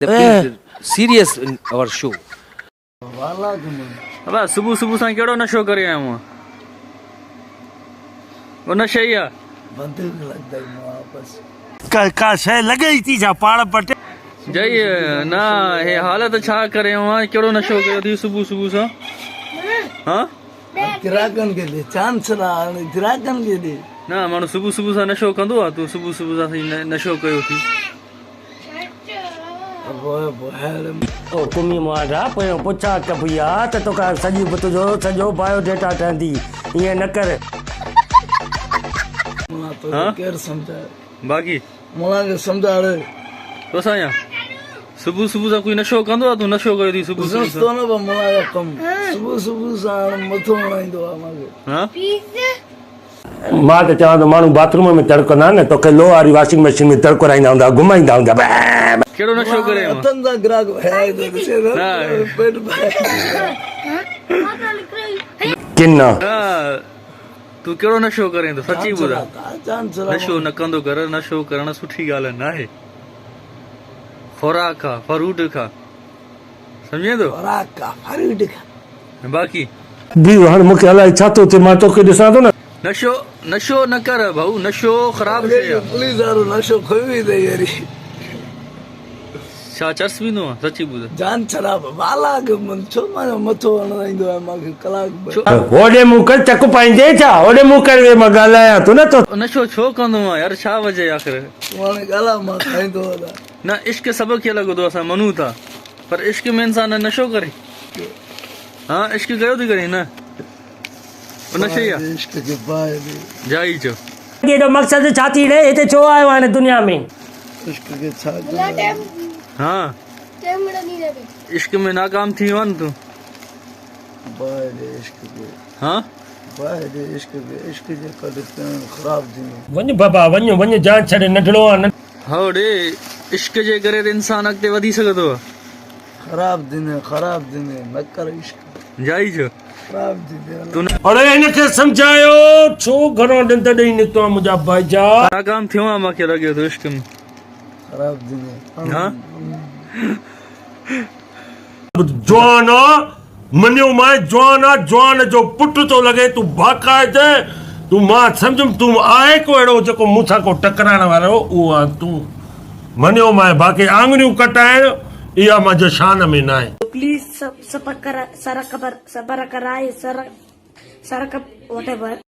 Serious in our show. ابا صبح صبح سان ڪهڙو نشو ڪري آيو آهين او نشي ئي آ. ڪا شيء لڳي ئي ٿي ڇا پاڙ پٽ. جئي نه هي حالت ڇا ڪري آيو آهين ڪهڙو نشو ڪيو اٿئي صبح صبح سان ها. گراهڪن کي ڏي چانس نه هاڻي گراهڪن کي ڏي. نه ماڻهو صبح صبح سان نشو ڪندو آ تون صبح صبح سان سائين نشو ڪيو ٿي. او ڪمي مهانڊا پويون پڇا ڪبي آ ته توکان سڄي به تنهنجو سڄو بايو ڊيٽا ٺهندي ائين نه ڪر. ملا توکي ڪير سمجهائي. باقي. ملا کي سمجهاء ڙي. تو سان يا صبح صبح سان ڪوئي نشو ڪندو آ تون نشو ڪيو ٿي صبح صبح سان. سستو نه پر ملا جو ڪم صبح صبح سان هاڻي مٿو هڻائيندو آ مانکي. ها. مان ته چوان ٿو ماڻهو باٿ روم ۾ تڙ ڪندا آهن نه توکي لوهه واري واشنگ مشين ۾ تڙ ڪرائيندا هوندا گهمائيندا هوندا. ڪهڙو نشو ڪري آيو هٿن سان گراهڪ ڀرائي ٿو ڏسي ٿو پيٽ ڀرائي ڪن نه تون ڪهڙو نشو ڪرين ٿو سچي ٻڌاء نشو نه ڪندو ڪر نشو ڪرڻ سٺي ڳالهه ناهي خوراڪ کا فروٽ کا سمجهين ٿو خوراڪ کا فروٽ کا باقي. بيهه هاڻ مون کي الائي ڇا ٿو ٿئي مان توکي ڏسان ٿو نه. نشو نشو نه ڪر ڀائو نشو خراب شي آ. پوليس وارو نشو کوئي وئي اٿئي وري. ڇا چرس پيندو آ سچي ٻڌ. جان ڇڙا والا کي من ڇو مانجو مٿو هڻرائيندو آهي مانکي ڪلاڪ ٻه. هوڏي منهن ڪر چڪ پائيندين ڇا هوڏي منهن ڪر ويهه مان ڳالهايان ٿو نه تو. نشو ڇو ڪندو آ يار ڇا وجه آخر. تون هاڻي ڳالهاء مان کائيندو هلان. نه عشق سڀ کي لڳندو اسان منون ٿا پر عشق ۾ انسان نشو ڪري. ها عشق ڪيو ٿي ڪرين نه ان شي آ عشق کي باهه ڏي جائي چو. ايڏو مقصد ڇا ٿي ڙي هتي ڇو آيو آهين هن دنيا ۾. عشق کي ڇا ڪيو ها عشق ۾ ناڪام ٿي ويو آ نه تون. باهه ڏي عشق کي. ها باهه ڏي عشق کي عشق جي ڪڍ پيڻ خراب ٿي ويو. وڃ بابا وڃ وڃ جان ڇڏ ننڍڙو آ نه. هو ڙي عشق جي ڪري ته انسان اڳتي وڌي سگهندو آ. خراب دين هي خراب دين هي نه ڪر عشق. جائي ڇو. خراب دين هي تون. اڙي هن کي سمجهايو ڇو گهران ڏند ڏئي نڪتو آن منهنجا ڀائيجا. ناڪام ٿيو آن مانکي لڳي ٿو عشق ۾. خراب دين هي. ها. جوان آ مڃيو مانء جوان آ جوان جو پٽ ٿو لڳين تون باقاعده تون مان سمجهيم تون آهي ڪو اهڙو جيڪو مون سان ڪو ٽڪرائڻ وارو اهو آ تون مڃيو مانء باقي آڱريون ڪٽائڻ اها منهنجي شان ۾ ناهي. پليز سب سبر سر سرڪ واٽ ايور.